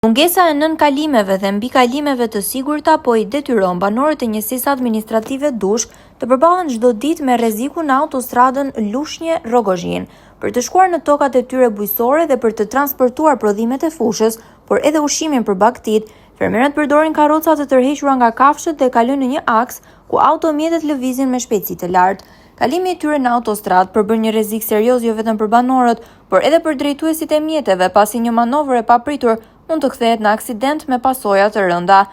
Mungesa e nënkalimeve dhe mbikalimeve të sigurta po i detyron banorët e njësisë administrative Dushk të përballen çdo ditë me rrezikun në autostradën Lushnje-Rrogozhinë, për të shkuar në tokat e tyre bujqësore dhe për të transportuar prodhimet e fushës, por edhe ushqimin për bagëtitë. Fermerët përdorin karroca të tërhequra nga kafshët dhe kalojnë në një aks ku automjetet lëvizin me shpejtësi të lartë. Kalimi i tyre në autostradë përbën një rrezik serioz jo vetëm për banorët, por edhe për drejtuesit e mjeteve, pasi një manovër e papritur mund të kthehet në aksident me pasoja të rënda.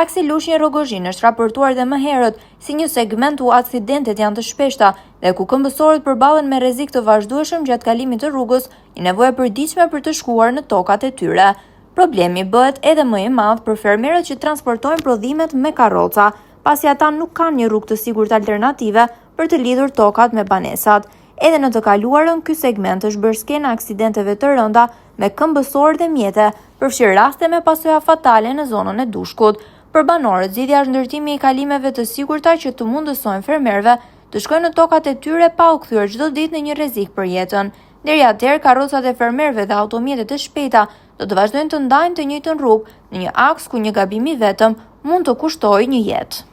Aksi Lushnje-Rrogozhinë është raportuar dhe më herët si një segment ku aksidentet janë të shpeshta dhe ku këmbësorët përballen me rrezik të vazhdueshëm gjatë kalimit të rrugës, një nevojë e përditshme për të shkuar në tokat e tyre. Problemi bëhet edhe më i madh për fermerët që transportojnë prodhimet me karroca, pasi ata nuk kanë një rrugë të sigurt alternative për të lidhur tokat me banesat. Edhe në të kaluarën, ky segment është bërë skenë e aksidenteve të rënda me këmbësorë dhe mjete, përfshirë raste me pasoja fatale në zonën e Dushkut. Për banorët, zgjidhja është ndërtimi i kalimeve të sigurta që të mundësojnë fermerëve të shkojnë në tokat e tyre pa u kthyer çdo ditë në një rrezik për jetën. Deri atëherë, karrocat e fermerëve dhe automjetet e shpejta do të vazhdojnë të ndajnë të njëjtën rrugë në një aks ku një gabim i vetëm mund të kushtojë një jetë.